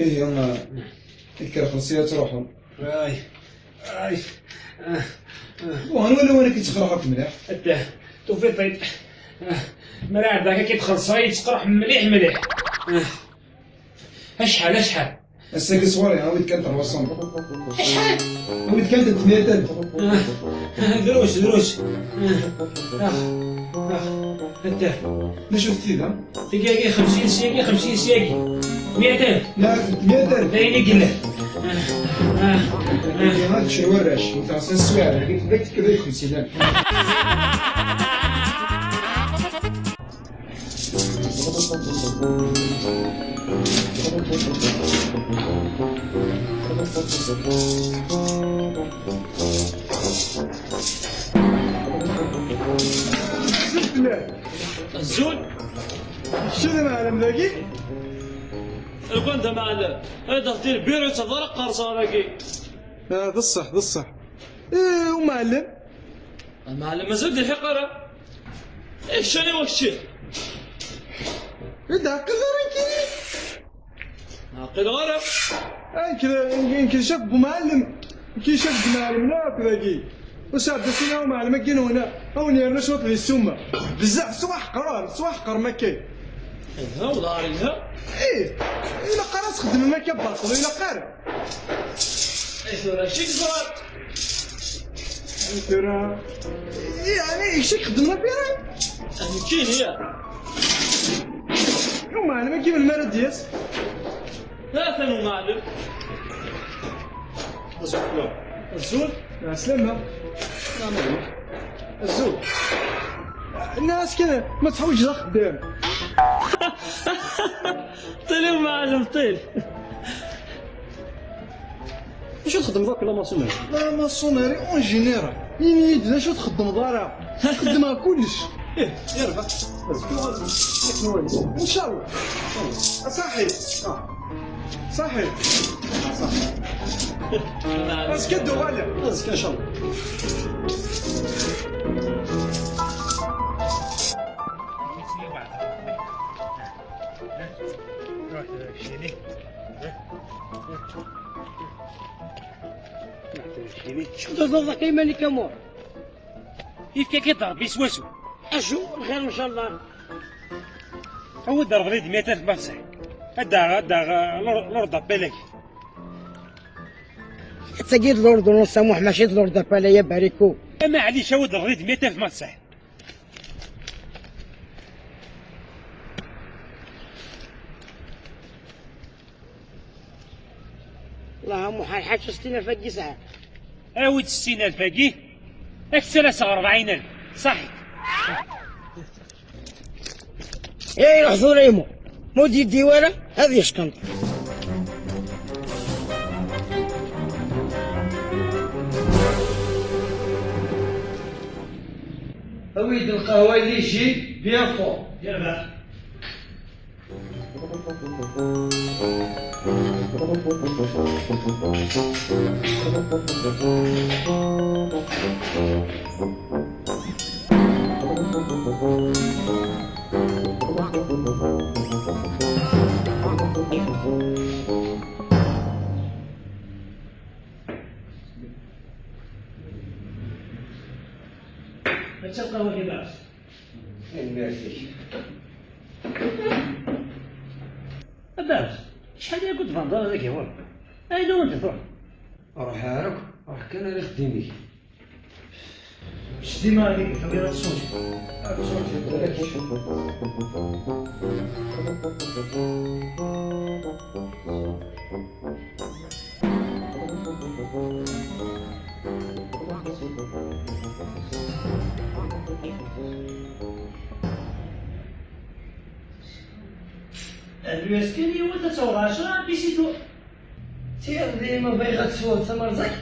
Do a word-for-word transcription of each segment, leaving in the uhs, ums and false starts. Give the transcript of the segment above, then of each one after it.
Ihi, ah, kker xelṣ-iyi ad truḥeḍ. Ay, ay, ah, ah. Uhan wala wala ki ttxelqeɣ mliḥ. Ata, tufiḍ-t. Ah, mi ara ɛeddaɣ akka ki txelṣeḍ, yettqerḥ mliḥ, mliḥ. Ah. Acḥal, acḥal? Ass-agi ṣṣwari, awi-d kan trois cents. Acḥal? Awi-d kan tlatin. Ah, ah, drus, drus. Ah, ah, ah, ata. D acu-t tida? Tigi-agi xemsin syagi, xemsin syagi. Miɛtan. La, miɛtan. D ayen i yellan. Ah, ah, ah. Tagi, ha, d kečč warrac. Ur teɛṣiḍ ṣṣwir, tagi tebda tekk d xemsin alef. Azul. Kečč d amɛellem dagi? Lban d amɛellem. Ad aɣ-d-tirbiru yettafar qqerṣeɣ dagi. Ah, d ṣṣeḥ, d ṣṣeḥ. Eh, umɛellem. Amɛellem mazal d-ilḥiq ara. Eh, keččani wa kečči? Ur d-ɛqileḍ ara nekkini? Ɛqileɣ ara. Nekk, nekk ncaf deg umɛellem. Nekk ncaf deg umɛellem, la akk dagi. Ur sɛedda sin a umɛellem-agi-nwen, a wen-yernu cwiṭ di ssuma. Bezzaf, ttwaḥeqren, ttwaḥeqren akka. Yelha, uḍar yelha. Ih, ilaq ara txedmem akka baṭel, ilaq ara. Ay tura, acu i teẓriḍ? Ay tura, yeɛni, kečč i ixeddmen apira? Ah, nekkini, ya. Umɛellem-agi melmi ara d-yas? Atan umɛellem. Azul fell-am. Azul, ɛeslama. Ɛeslama. Azul. Nniɣ-as kan ma teḥwaǧeḍ axeddam. Ṭil i umɛellem, ṭil. Acu txeddmeḍ akk, la maçonnerie? La maçonnerie en général. Ini-yi-d d acu txeddmeḍ ara. Xeddmeɣ kullec. Ih, yerbeḥ. Azekka ad nwali. Incallah. Asaḥi. Ah. Saḥi. Ah, saḥi. Azekka ad d-uɣaleɣ. Azekka incallah. Cemteḍ ḍaḍa iman-ik a Muḥ. Yefka-k-id Ṛebbi swaswa. Acu? Lxir ncallah. Awi-d rḍel-id meyya alef ma tṣeḥ. Ad d-aɣ, ad d-aɣ, lor-, l'ordre d'appel-agi. Tagi d l'ordonnance a Muḥ, mačči d l'ordre d'appel, ya Bariko. Ama ɛlic, awi-d rḍel-id meyya alef ma tṣeḥ. Wellah a Muḥ, lḥaǧa sittin alef-agi yesɛa. Awi-d sittin alef-agi, ad k-ttalaseɣ rebɛin alef. Ṣaḥit. Eh, iruḥ tura yemmut. Ma ur d-yeddi wara, ad yeckenṭ. Awi-d lqahwa, légère, bien fort. Yerbeḥ. Atta lqahwa-agi, Baɛs. Tanemmirt-ik. A Baɛs, acḥal aya ur d-tbandeḍ ara dagi ɣur-i? Ayla ur d-tṛuḥ? Ruḥ ara akk, ruḥ kan ar ixeddim-ik. Kečč dima deg tewriḍ ad tṣuǧ. Ad tṣuǧ, ula d kečč. Rnu-yas kan yiwet ad taweḍ ɛecra, puis c'est tout. Tiɣ dima bɣiɣ ad tesweḍ tamerẓagt.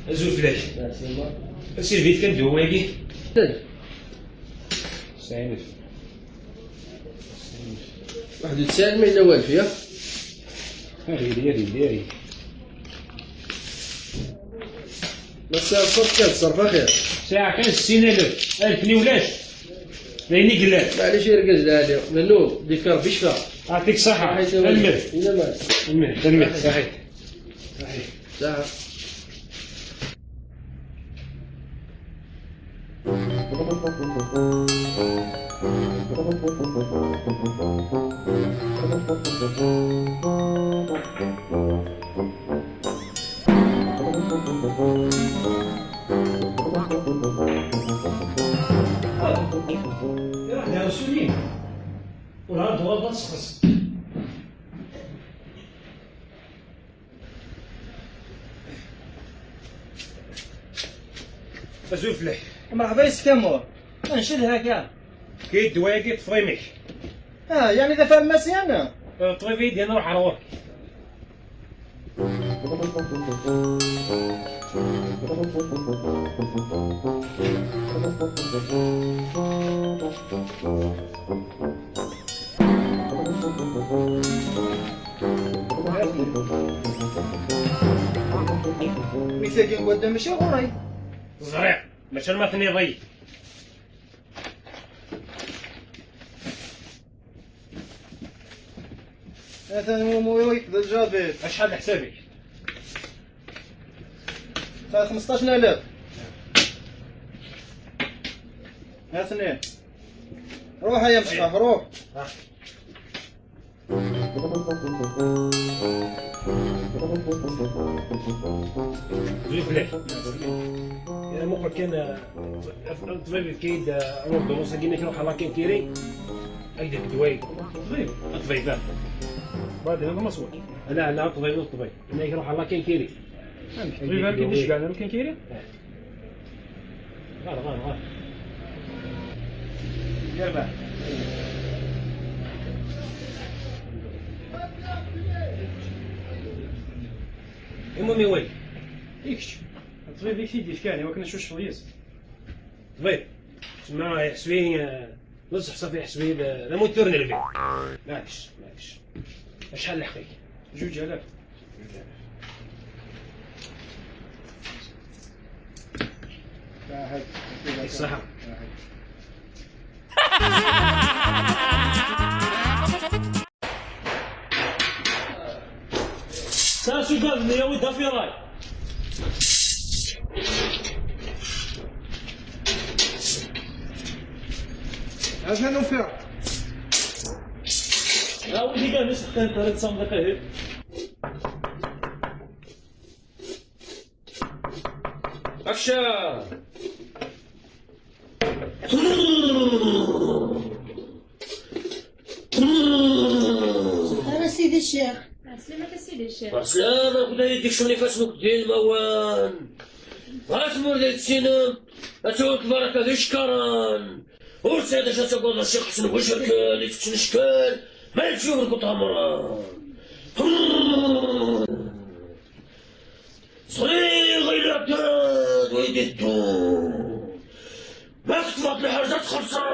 Azul fell-ak. Silvit kan d wagi. Sɛin. واحد وتسعين ما إلا والف، ياك؟ هذه هي، هذه هي. ما تسعة صفر كان صرف أخير. ساعة كان ستين ألف، ألف ني ولاش. لين يقلع. معليش يا رجال العالي. منو؟ ديك ربي شفا. يعطيك الصحة. صحيح، تمام. الملح. إلا ما. الملح، الملح، صحيح. صحيح. صحيح. يروح دار سنين. ولا دور بس خص. أزول فلاح. مرحبا يا سكامور. أنشد هكا. كي دوايا كي تفريميك. آه، يعني ذا فارماسيان؟ آه، طبيب يدي أنا نروح أروح. Misagin wadda mačči ɣur-i. Ẓriɣ, mačči ma tniḍ-iyi. Atan umuy d lǧabir. Acḥal leḥsab-ik? Ta xmesṭac n alaf. Atni. Ruḥ ay amecṭaḥ, ruḥ. Zwi fell-ak. Ya, muqel kan, eh, ṭṭbib yefka-yi-d, eh, ordonnance-agi, ma k-ruḥ ɣer la quincaillerie, ad k-d-fk ddwa-agi. Ṭṭbib? Ṭṭbib, ah. Baɛdin, ad ma ṣwet. Ala, ala, ṭṭbib, ṭṭbib. Ma k-ruḥ ɣer la quincaillerie. Amek? Ṭṭbib ara k-id-icegɛen ɣer la quincaillerie? Eh. Ɣer, ɣer, ɣer. Yerbeḥ. Imumi way. I kečč? Ṭṭbib i k-t-id-yefkan, i wakken ad tcucfeḍ yis. Ṭṭbib. Tsemma iḥseb-iyi, eh, d aseḥsaf iḥseb-iyi d, d amutur n lbi. Maɛlic, maɛlic. Acḥal lḥeqq-ik? Juj alaf. Juj alaf. Ahad. Ṣṣeḥa. Ahad. Sers ugaden-nni, awi-d afiray. Atan ufiɣ. Awi-d igan-is qqen tariḍ samḍiq ihi. Action! Ara sidi ccix. Ɛeslama-k a sidi ccix. Ɛeslama-k a yeddi kcem ifasn-ik di lmawan. Ɣas murda yettinem, ad tawit lbaraka d icekkaṛen. Ur tesɛiḍ acu ad tagadeḍ a ccix, tessen wi cerken, i tetten cckel, ma yečč yiwen deg uṭamran. Ẓriɣ ayen iɛeddan d wayen d-iteddun. Ma teṭṭfeḍ lḥerz ad txellṣeḍ.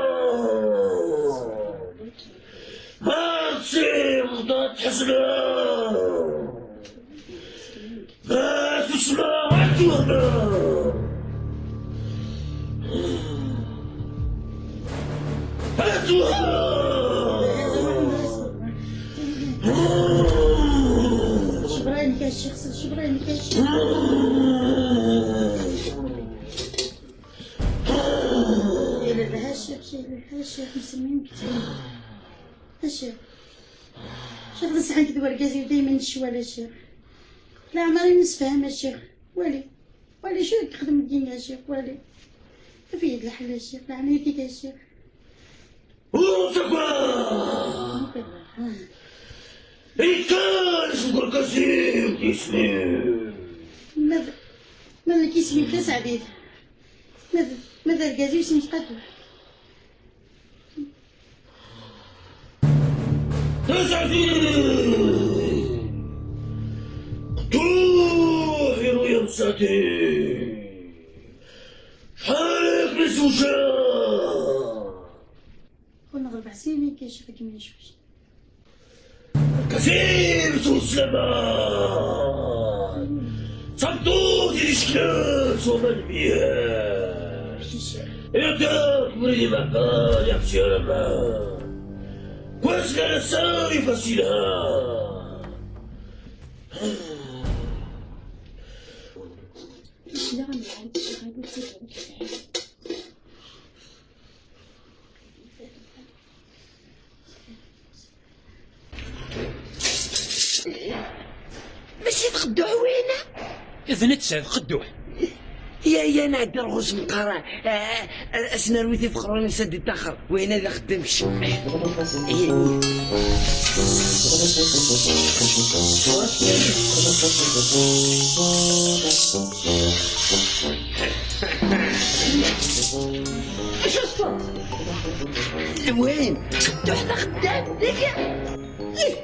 Ma tessineḍ ad tḥezneḍ. Ma tusmeḍ ad twehmeḍ. Ad twehmeḍ. شبرا نكشخ، شبرا نكشخ. يا للهشة، يا للهشة، مسمين كتير. هشة. شيخ، بصح هكذا ورقازي دايما الشوال، هشة. لا، عمري نسفهم، هشة. والي. والي، شو يخدم الدين، هشة؟ والي. في يد الحل، هشة. لا، عمري فيك، هشة. Ur ttagad! Ikker seg urgaz-iw d isem-iw. Ma d, ma d nekk isem-iw d Taseɛdit. Ma d, ma d argaz-iw isem-is Qatuḥ. Taseɛdit! Qatuḥ, iru-yam Taseɛdit! Ḥerrek les ujjaṛ! Ur nɣelbeḥ s yimi-k a ccix, ad kem-yecwec. Kazim s uslama! D tameṭṭut i d-icekklen s waman n myir. Iɛedda-k ubrid imeɛban, iɛefsi ara ma. Kwas gar ass-a ifassen yelha. Mačči d qedduḥ wina? D netta d qedduḥ. Ya, ya, nɛeddi ar ɣur-s nqara, a, a, a s-nerwi tifexrunin s ad d-ittaxer, win ad ixeddem kečč. Acu teṭṭfeḍ? Lwayen, qedduḥ d axeddam, dagi. Ih,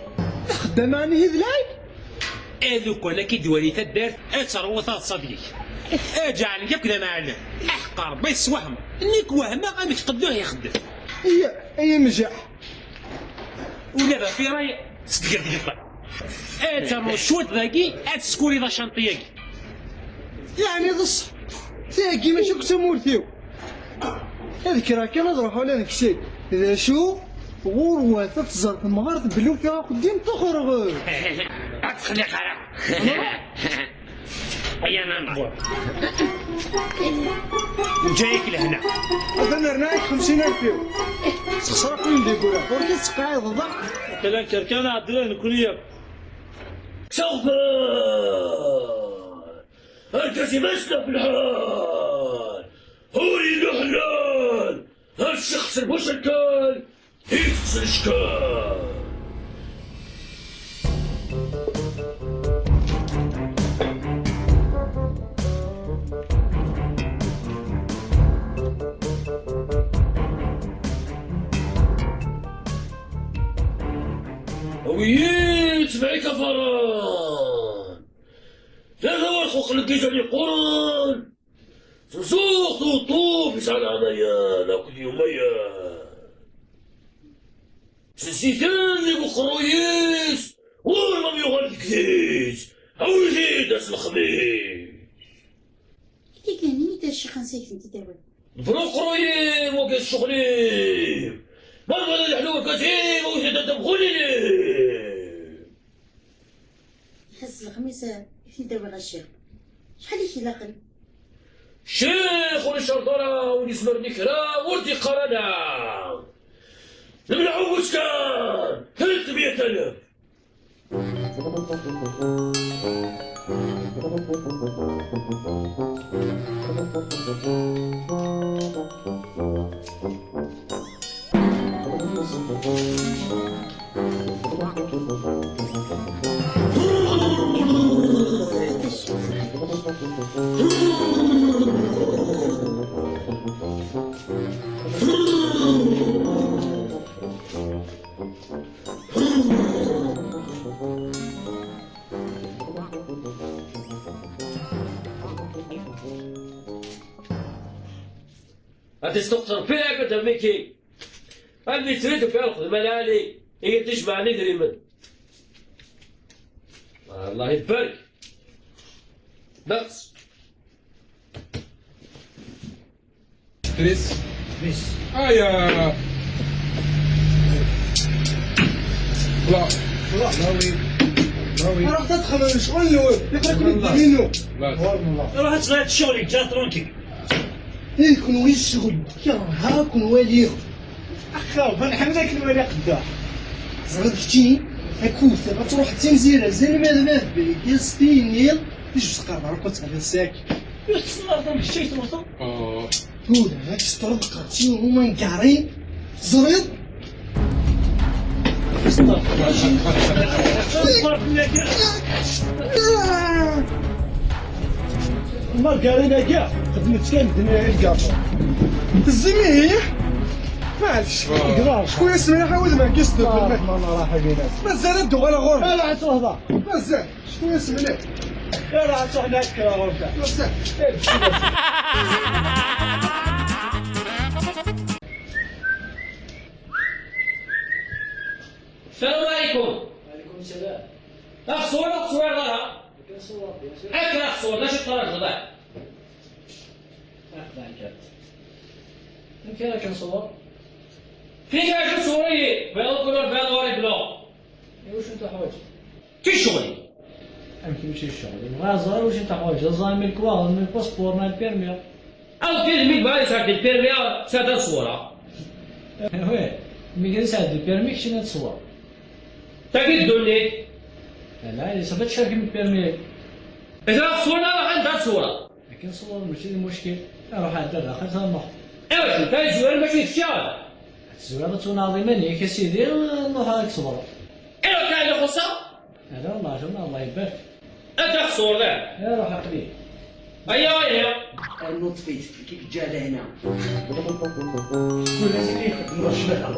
d axeddam ɛni hi d lɛib? Eh, lukan akka i d-wali taddart, ad terwu taḍsa deg-k. Aǧaɛlen yakk d amɛellem. Aḥeqq Rebbi yesswehmeḍ. Nekk wehmeɣ amek qedduḥ ixeddem. Iya, ay imjaḥ. Ula d afiray s tgerdiṭ. Ad ternuḍ cwiṭ dagi, ad teskuriḍ acanṭi-agi. Yeɛni d ṣṣeḥ. Tagi mačči akk d tamurt-iw. Ad kkreɣ kan ad ruḥeɣ ula d kečč. D acu? Ɣurwat ad tẓer temɣart belli ufiɣ axeddim ṭuxreɣ. Ad txelliq ara. Aya nana. Nǧa-yak lehna. Ad nerna-yak xemsin alef-iw. Sexṣer akk imdiguren. Ur k-tettqaɛideḍ ara. Kala nker kan ɛeddilen nekni yakk. Saɣbar! Argaz-im aslaf lḥal! Ur yellu ḥlal! Ar ccexṣ n bucakal! Yekkes leckel! Awi-yi-d sebɛa ikafaran! Llan awal xuq lgizan yeqquren! Tzuxx tuṭṭuf yesɛa leɛnaya akked yumayen. Sensiten deg uqerruy-is, ur ma yuɣal deg tit, awi-t-id aslexmi. Tiganin i d-acixen s ay tent-id-awiḍ. Ḍebber uqerruy-im, wagi d ccɣel-im. Ma tebɣiḍ ad yeḥlu urgaz-im, awi-t-id ad d-amɣulin-im. Ḥess lexmis i t-id-awiɣ a ccix. Acḥal i k-ilaqen? Ccix ur icerḍ ara, ur yezmer ni kra, ur d-iqqar ala. Lemneɛ uwes kan, tlata mya alef. Ad testuqseḍ fell-ak a Dda Miki. Almi trid ufiɣ lxedma lɛali i d-ijemɛen idrimen. Allah ibarek. Neqs. Tris. Tris. Aya. Voilà. Voilà. Bah oui. Bah oui. Ruḥ ad txedmem ccɣel-nwen. Yeqra-ken-id deg inu. Voilà. Ruḥ ad txedmeḍ ccɣel-ik, ǧǧa tranquille. Eh, kunwi ccɣel, kerheɣ ad ken-waliɣ. Axxam, nḥemmel ad k-nwali qeddaḥ. Teẓriḍ keččini, akked ad truḥ d timzira, zan ma d bab, yas-tiniḍ, tejbed qerbar akk ad tɣelliḍ sak. Ur tessneḍ ara amek kečč ay tewteḍ? Ah. Tura, ad k-teṭṭreḍ qerti umangarin, teẓriḍ? Margarine-agi xedmet kan ddnub i lgaṭu. Tezzim ihi? Maɛlic. Grave. Cku yesmel-aḥ i wudem-agi s ddukul. Ma nraḥ a Binas. Mazal ad d-uɣaleɣ ɣur-m. Ala, ad truḥeḍ. Mazal. Cku yesmel-aḥ. Ala, ad truḥ ad kra ɣur-k. Mazal. Eh, Amek ara k-nṣewwer? Fika acu ṣṣewwer-iyi? Bɣiɣ ad qqleɣ bɣiɣ ad ɣur-ibleɣ. Iwacu n tuḥwaǧ? Ti ccɣel-ik. Amek mačči ccɣel? Bɣiɣ ad ẓreɣ iwacu n tuḥwaǧ. Ad ẓreɣ imi lekwaɣeḍ, imi lpaspuṛ, neɣ lpirmi. Aw, ti d mi bɣiɣ ad yesɛeddi lpirmi, s ad ṣewwreɣ. Wi, mi kan yesɛeddi lpirmi, keččini ad tṣewwreḍ. Tagi d ddunit. Ala, yesɛa ad tcerkem lpirmi. Ata ad ṣewwreɣ, ad ṛuḥeɣ anda ad ṣewwreɣ. Akken ṣewwer mačči d lmuckil. Aruḥ ɛedda daxel, tama. Iwacu, ta yezwar mačči d kečč ara. Tezwar ad twennɛeḍ iman-ik, a sidi, nruḥ ad k-ṣewwreɣ. Iwacu, ta yella xuṣṣeɣ? Ala, Allah, Allah, Allah ibarek. Ad aɣ-tṣewwreḍ, ah? Aruḥ aql-i. Aya, aya. Rnu ṭṭef-it, kif ǧǧa lehna. Ur d acu i ixeddem ɣer ccbaḥa.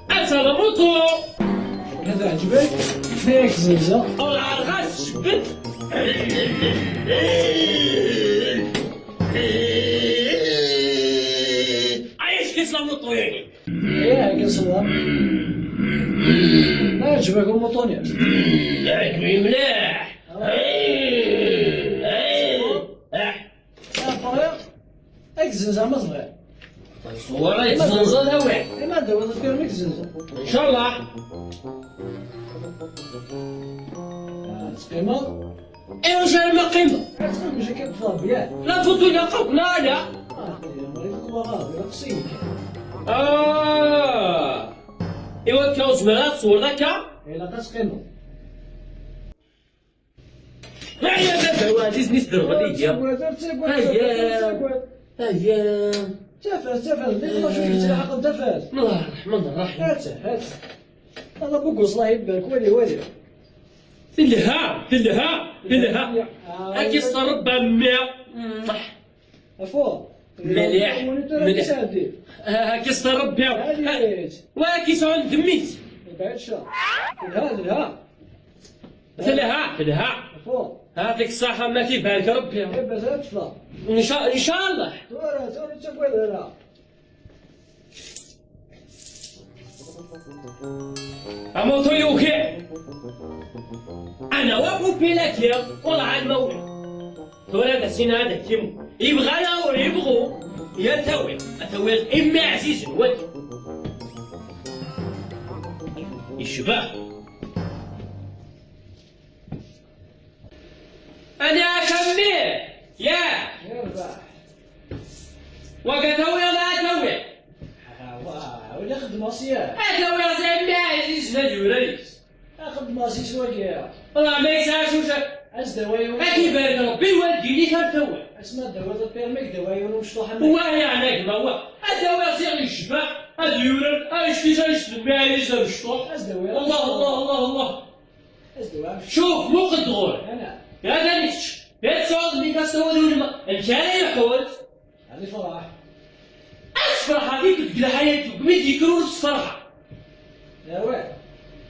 Ass-a d amuṭu. Ad teɛǧeb-ak? Ma yak zzenzeɣ. Ur ɛerreɣ ad tcebbet. Ay, acu-t lamuṭu-yagi? Ih, akka ṣṣwab. Ma yeɛǧeb-ak umuṭu-nni? Yeɛǧeb-iyi mliḥ. Ah. Ay, ay, ah. Ah, friɣ. Ad k-zzenzeɣ ma tebɣiḍ. Ṣṣwab ad k-zzenzeɣ d awi. Ima ad d-tawiḍ lfirma ad k-zzenzeɣ. Incallah. Ah, teqqimeḍ? Iwacu arma qqimeɣ? Ad txedmeḍ akka ṭṭlab, yak? La photo ilaq akk, neɣ ala? Ah, ya, ma ilaq waɣa, ilaq ṣṣin kan. Ah! Iwa akka ur zmireɣ ad tṣewwreḍ akka? Ilaq ad teqqimeḍ. Aya d abaw ɛziz mi sderɣel-iyi. Ur ttagad, ur ttagad, ur ttagad, ur ttagad. Aya. Tafat, tafat, d acu i yettlaḥaqen tafat? Bismillah ar-Rahman ar-Rahim. Hata, hata. Ala bugus, Allah ibarek, wali, wali. Telha, telha, telha. Ah, ad k-iṣṣer Rebbi a mmi. Afu. Mliḥ, mliḥ. Ah, ad k-iṣṣer Rebbi. Wa ad k-isɛun d mmi-s. Yebɛed ccer. Telha, telha. Telha, telha. Afu. Yɛṭik ṣṣeḥḥa, ma k-ibarek Rebbi. Incallah. Tura, tura, ur ttagad ara. Amuṭu yuki. Ana wa kupilaki, ur ɛad ma wi. Tura d asin ad akim. Yebɣa ya ur yebɣu. Ya tawi, a tawi imi ɛzizen waki. Yecbeḥ. Ana akammi, ya. Yerbeḥ. Wagi ad tawiḍ, ad tawiḍ. Ah, wa, wagi xedmeɣ s ya. Ad tawiḍ, a mmi ɛzizen ad yurar-is. Xedmeɣ s wagi. Wallah, ma yesɛa cuca. As-d away. Ad k-ibarek Rebbi, wa ddin-ik ad tawiḍ. Asma d-tawiḍ apirmi, d away umecṭuḥ am. Wa yeɛna gma, wa. Ad tawiḍ ziɣ yecbeḥ, ad yurar, ad yecfi s, ad yesnemmi ɛziz amecṭuḥ. As-d away. Allah, Allah, Allah, Allah. Cuf, muqel-d ɣur-i. Hada kečč. Ya tesɛuḍ mmi-k, ad s-tawiḍ i welma. Amek ara iḥudd? Ad ifreḥ. Ad tefreḥ, ad ikk deg lḥayat, deg mi d-yekker ur tefreḥ. Awah.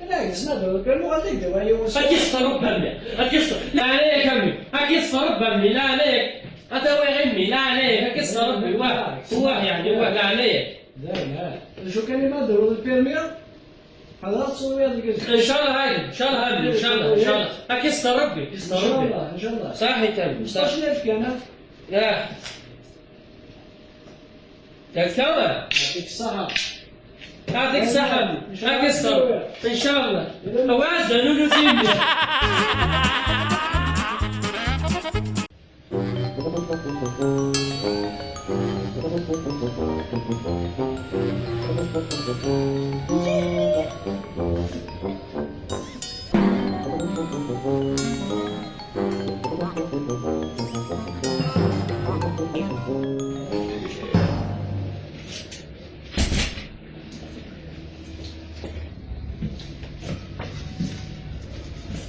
Ala, yesma d Rebbi, muqel-d d away. Ad k-iṣṣer Rebbi a mmi. Ad k-iṣṣer. Leɛnaya-k a mmi. Ad k-iṣṣer Rebbi a mmi. Leɛnaya-k. Ad tawiḍ i mmi. Leɛnaya-k. Ad k-iṣṣer Rebbi. Wah. Wah, yeɛni, wah, leɛnaya-k. Dayen, ha. D acu kan, ma d-tawiḍ apirmi? Xalaṣ, ur yad-, incallah, incallah, incallah, incallah. Ad k-iṣṣer Rebbi, ad k-iṣṣer Rebbi. Incallah, incallah. Saḥit a mmi, saḥit. Acu ara fken? Ah. Akka? Yɛṭik ṣṣeḥḥa. Yɛṭik ṣṣeḥḥa. Ad k-iṣṣer. Incallah. Awa ɛeddan ur nusi.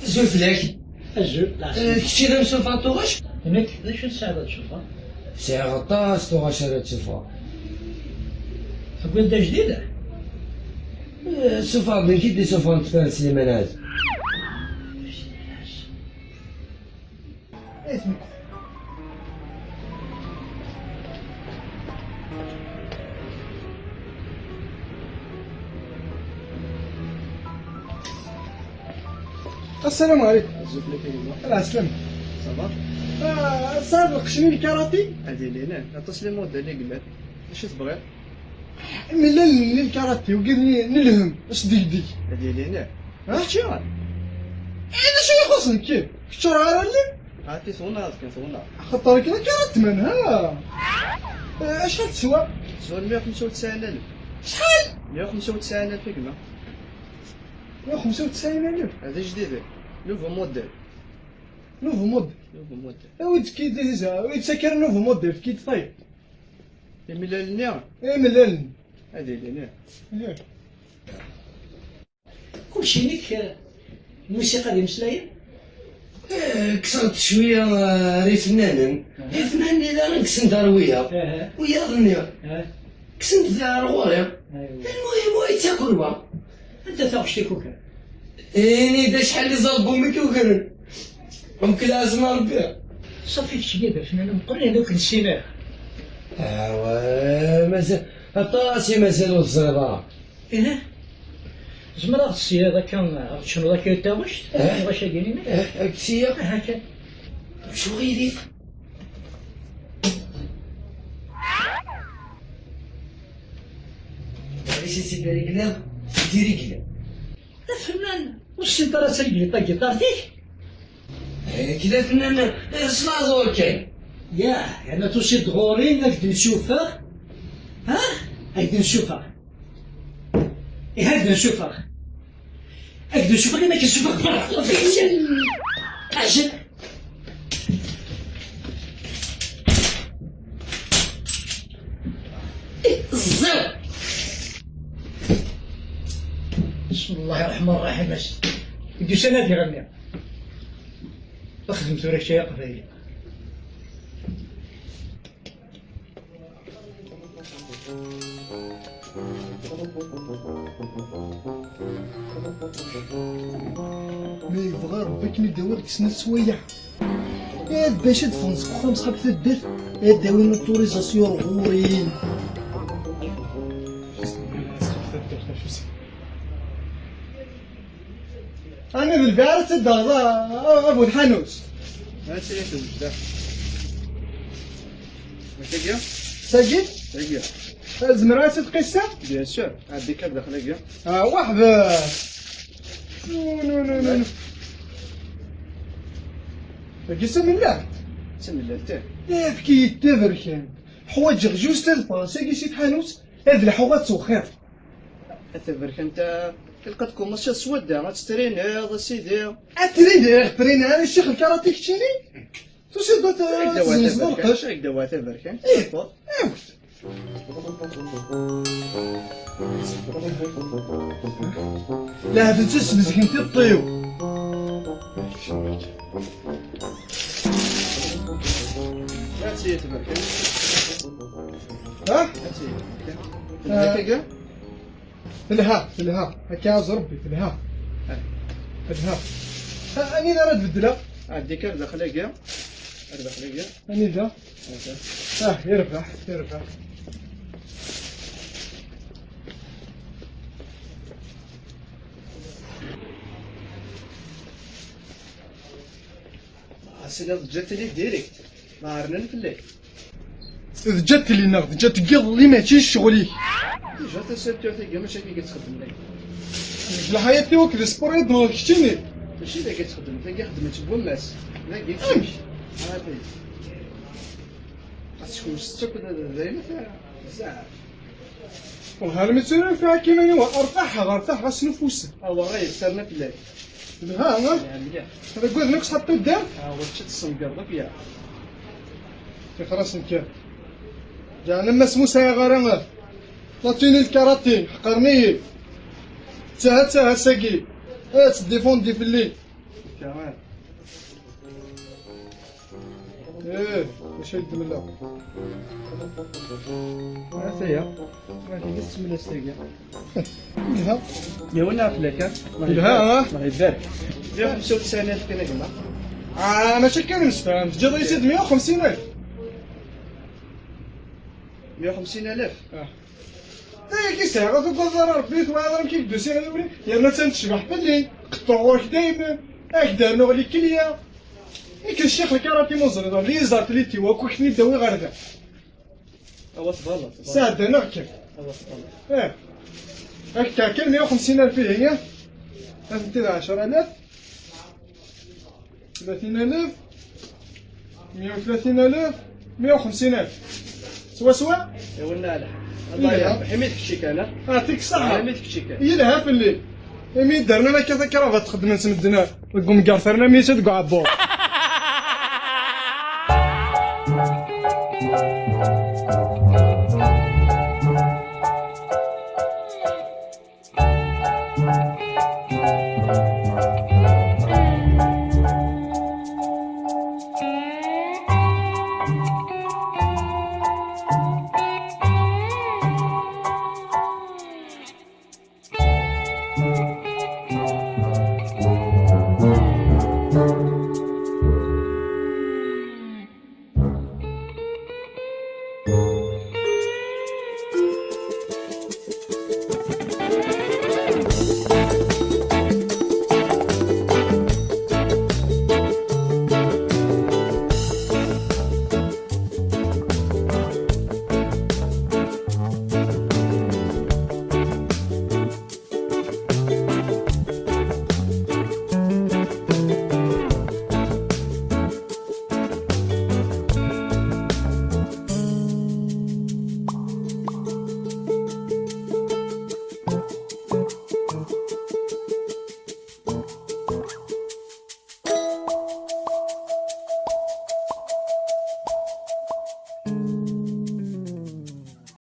Azul fell-ak. Azul, la. Eh, kečči d amsuffeɣ n tuɣac? Nekk, d acu tesɛiḍ ad tsuffɣeḍ? Sɛiɣ aṭas tuɣac ara tsuffɣeɣ. Tewwiḍ-d ajdid? Eh, suffɣeɣ-d nekk i d-isuffɣen Teffer n Sliman Ɛazem. السلام عليكم. Azul fell-ak a gma. Ala, slam. Ça va? Ah, tesɛiḍ lqecc-nni n lkarati? Ad ilin, eh. Aṭas les modèles i yellan. Acu tebɣiḍ? Imellalen n lkarati, wigi n, n lhem, asdegdeg. Ad ilin, eh. Ha? Kečči? Eh, d acu ixuṣṣen, kif? Kečč ur ara lliɣ? Hati twennaḍ kan, twennaḍ. Axaṭer akken akka ara ddmen, ha? Eh, acḥal teswa? Teswa meyya u xemsa u tesɛin alef. Acḥal? Meyya u xemsa u tesɛin alef a gma. Meyya u xemsa u tesɛin alef? Hadi jdid. Nouveau modèle. Nouveau modèle? Nouveau modèle. Awi-d kid, awi-d sakar nouveau modèle, kid tayeḍ. Imellalen-nni? Imellalen. Ad ilin, eh. Eh. Kullec-inek, eh, lmusiqa d imeslayen? Eh, kkseɣ-d cwiya, eh, ar ifennanen. Aha. Ifennanen daɣen kksen-d ar wiyaḍ. Aha. Wiyaḍ-nni, aha, kksen-d ar ɣur-i. Aywa. Lmuhim, wa yettaker wa. Anta taɣect i k-ukren? Ini-d acḥal n iẓalbum i k-ukren. Mkul ɛzem a Rebbi. Ṣafi, keččini d afennan ameqqran, yerna ur k-nessin ara. Awa, mazal aṭas i mazal ur teẓriḍ ara. Ih. Tzemreḍ ad tesliḍ akka, ad tecnuḍ akka i taɣect? Eh? Lɣaci-agi-inek? Eh, ad k-ssiya? Aha kan. Acu ɣiri? Maɛlic a sidi, regla, sidi, regla. Afennan, ur tessineḍ ara ad tregleḍ tagiṭart-ik? Eh, kra afennan, eh, s laẓur kan. Yah, yerna tusiḍ-d ɣur-i ad k-d-nsuffeɣ? Ha? Ad k-d-nsuffeɣ. Ih, ad k-d-nsuffeɣ. Ad k-d-nsuffeɣ, ad k-d-nsuffeɣ. Ajel. Ẓẓiɣ. بسم الله الرحمن الرحيم. Deg ussan ad iɣenni. Xdem tura kečč ay aqbayli. Ma yebɣa Rebbi ad kem-id-awiɣ deg snat swayeɛ. Ad bac ad ffɣen seg uxxam ṣḥab taddart, ad d-awin l'autorisation ɣur-i. Ani d lbiɛ ara teddeɣ, a, a, a bu lḥanut? Ansi i tewjed? Tagi? Tagi? Tagi. Zemreɣ ad tt-id-qisseɣ? Bien sûr. Ɛeddi kan daxel-agi. Ah, weḥd-k. No, no, no, no, no. Tagi d tamellalt? D tamellalt, ih. Efk-iyi-d taberkant. Ḥwaǧeɣ juste ad ffɣeɣ sagi si tḥanut, ad lḥuɣ ad ttwexxireɣ. A taberkant-a, ilaq ad tkumassiḍ s wadda, ad tettriniḍ, a sidi. Ad triniɣ, triniɣ, a ccix lkarati keččini? Tusiḍ-d ad tezzenzeḍ lqecc? Ad k-d-awiɣ taberkant. Ih. Awet. Lɛebd-nsen smezgen tiṭṭ-iw. Ad tt-id-tberkan. Ha? Ad tt-id-tberkan. Ah. Telha, telha. Akka aẓ Rebbi, telha. Ah. Telha. Ha, anida ara d-beddleɣ? Ɛeddi kan daxel-agi. Ar daxel-agi. Anida? Ata. Ah, yerbeḥ, yerbeḥ. Asla d ǧǧat-iyi direct. Ma ɛernan fell-ak. D ǧǧat-iyi neɣ d ǧǧat n yiḍelli, mačči d ccɣel-ik. Déjà tasertit-agi mačči akka i tt-xeddmen. Deg lḥayat-iw akked sport i d-nɣeḍ keččini. Mačči d akka i tt-xeddmen, tagi xeddmen-tt n wammas. Dagi. Amek? Ah, dagi. Ad tsekmseḍ akk d, d, d ayen, bezzaf. Wellah, almi tturar fiɣ akka iman-iw, rtaḥeɣ, rtaḥeɣ ass n ufus. Awa, ɣa yettarna fell-ak. Lha, ha? Lha mliḥ. Ad aggaden akk sḥaṭ taddart? Awa, tečča tessengareḍ akk ya. Tixer-asen kan. Ǧeɛlen ma smusayeɣ ara, la tenue de karaté, ḥeqren-iyi. Ttaha, ttaha, sagi. Ad teddifundi fell-i. Kaman. ايه، واش هي الدمله؟ هاتايا. ما كاينش السملاس تاعي. كلها. يا ولا فلاكه. كلها، ها؟ الله يبارك. مية وخمسة وتسعين ألف كان يا جماعه. اه، ماشي كان مستعان، تجي ضيتي مية وخمسين ألف. مية وخمسين ألف. اه. ايه، كي ساعه غادي تضرر ربي، تواضر كي دوسي غادي يولي. يا ما تنتشبح باللي قطعوك دايما. اك دار نوغ لي كليا. اك الشيخ الكاراتي مزري، لي زارت لي تي وكو كني داوي غير ذا. اوا تبالغ. ساعد انا كيف. اوا تبالغ. ايه. هاك تاع كل مية وخمسين ألف هي. هذا انت عشرة آلاف. ثلاثين ألف. مية وثلاثين ألف. مية وخمسين ألف. سوا سوا. يا ولا لا. الله يا يرحم. حميتك شي كان. يعطيك الصحة. حميتك شي كان. يلها في الليل. إمي درنا لك كذا كرافة تخدم نسمدنا. نقوم قارثرنا ميسا تقع عبور.